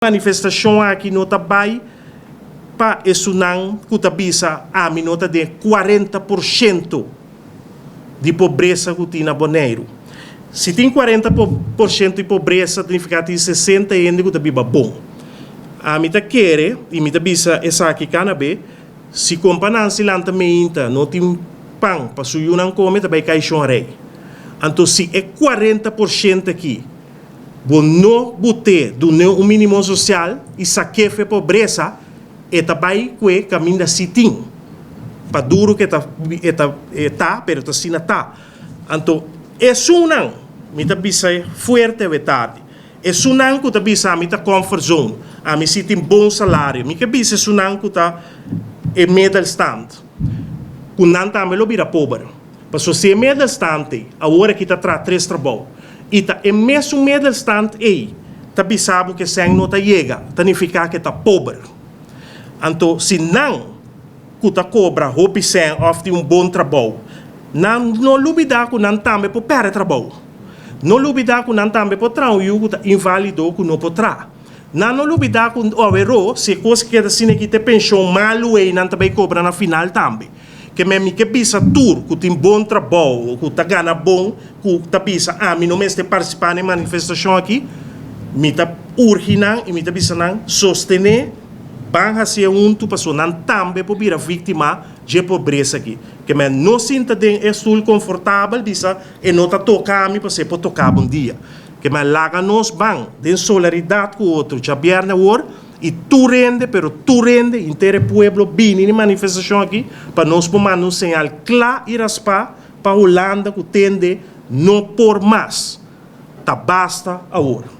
Manifestashon aki no ta bai pa esunnan ku ta bisa ami no ta den 40% di pobresa ku tin na Boneiru. Si tin 40% di pobresa ta nifiká tin 60 hende ku ta biba bon. Ami ta kere i mi ta bisa esaki kana be, si kompa Nancy lanta meinta no tin pan pa su yunan kome ta bai kai shon rei. Anto si e 40% aki Bo no but'é dun'é un minimo sosial i sak'é f'e pobresa, e ta bai ku e kaminda si tin. Pa duru ku e ta e ta e ta, pero ta asina ta. Anto esunnan, mi ta bisa fuerte awe tardi, esunnan ku ta bisa ami ta comfort zone, ami si tin bon salario, mi ke bisa esunnan ku ta e middelstand, ku nan tambe lo bira pober. Pasobra si e middelstand ei awor aki ta traha tres trabou i ta e mesun middelstand ei ta bisa bo ku e sèn no ta yega, ta nifiká ku e ta pober. Anto si nan ku ta kobra hopi sèn òf tin un bon trabou, nan no lubidá ku nan tambe por pèrdè trabou. No lubidá ku nan tambe por traha un yu ku ta inválido ku no por traha. Nan no lubidá ku aweró si e kos keda asina aki ta e penshon malu ei nan ta bai kobra na final tambe. Ke men mi ke bisa tur ku tin bon trabou o ku ta gana bon ku ta bisa ami no mester partisipá na e manifestashon aki, mi ta urgi nan i mi ta bisa nan sostené, ban hasié huntu pasobra nan tambe por bira víktima dje pobresa aki. Ke men no sinta den e stul konfortabel bisa e no ta toka ami pasobra e por toka bo un dia. Ke men laga nos ban den solaridat ku otro djabièrnè awor. I tur hende, pero tur hende, henter e pueblo bini na e manifestashon aki pa nos por manda un señal kla i raspá pa Hulanda ku tende no por mas. Ta basta awor.